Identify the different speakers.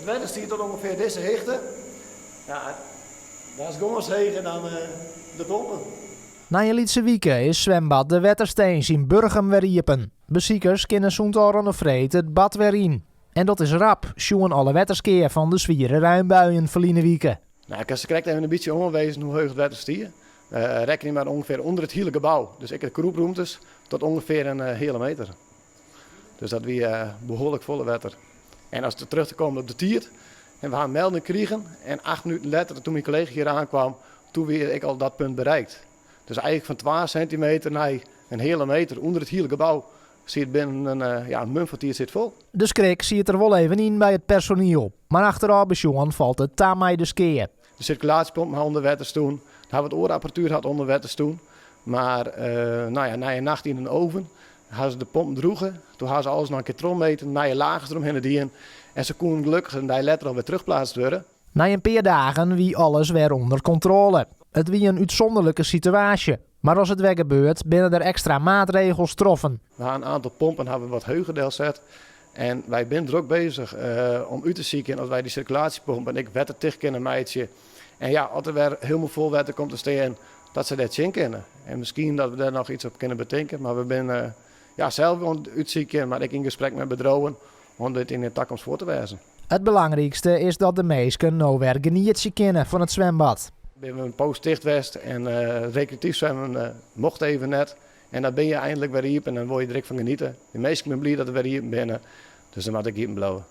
Speaker 1: It wetter stiet tot ûngefear dizze hichte. Ja, dat is gâns heger dan de pompen.
Speaker 2: Nei in lytse wike is swembad De Wetterstins yn Burgum wer iepen. Besikers kinne sûnt ôfrûne freed it bad wer yn. En dat is rap, sjoen alle wetterskea fan de swiere reinbuien ferline wike.
Speaker 1: Nou, ik ha sakrekt even in bytsje oanwezen hoe heech it wetter stie. Rekkenje mar ûngefear ûnder it hiele gebou, dus ek de krûprûmtes, tot ûngefear in heale meter. Dus dat wie behoarlik folle wetter. En as terug te kommen op de tiid, en we ha in melding krigen en 8 minuten letter, toen myn kollega hjir aankwam, toen wie ek al dat punt bereikt. Dus eigentlik fan 2 sintimeter nei in heale meter ûnder it hiele gebou siet binnen in, ja, in mum fan tiid sit fol.
Speaker 2: De skrik siet der wol even yn by it personiel, mar achterôf besjoen falt it ta mei de skea.
Speaker 1: De sirkulaasjepompen ha ûnder wetter stûn, ha wat oare apparatuer hat ûnder wetter stûn. Mar nou ja, nei in nacht yn in oven ha se de pompen droege. Toen ha se alles noch in kear trochmeten, nije lagers deromhinne dien en se koenen gelokkich in dei letter alwer terugplaatst wurde.
Speaker 2: Nei in pear dagen wie alles wer ûnder kontrôle. It wie in útsûnderlike situaasje, mar as it wer gebeurt, binne der ekstra maatregels troffen.
Speaker 1: We ha in aantal pompen ha we wat heger delset en wy binne drok bezich om út te sykjen oft wy dy sirkulaasjepompen ek wetterticht kinne meitsje. En ja, as der wer hielendal fol wetter komt te stean, dat se dêr tsjin kinne. En miskien dat we dêr noch iets op kinne betinke, mar we binne ja, sels oan it útsykjen, mar ek yn gesprek mei bedriuwen om dit yn de takomst foar te wêzen.
Speaker 2: It belangrykste is dat de minsken no wer genietsje kinne fan it swembad.
Speaker 1: Binne we in poos ticht west en rekreatyf swimmen mocht even net. En dan binne je eindelijk wer iepen en wol je der ek fan geniete. De minsken binne bliid dat we wer iepen binne, dus dan moat ek iepen bliuwe.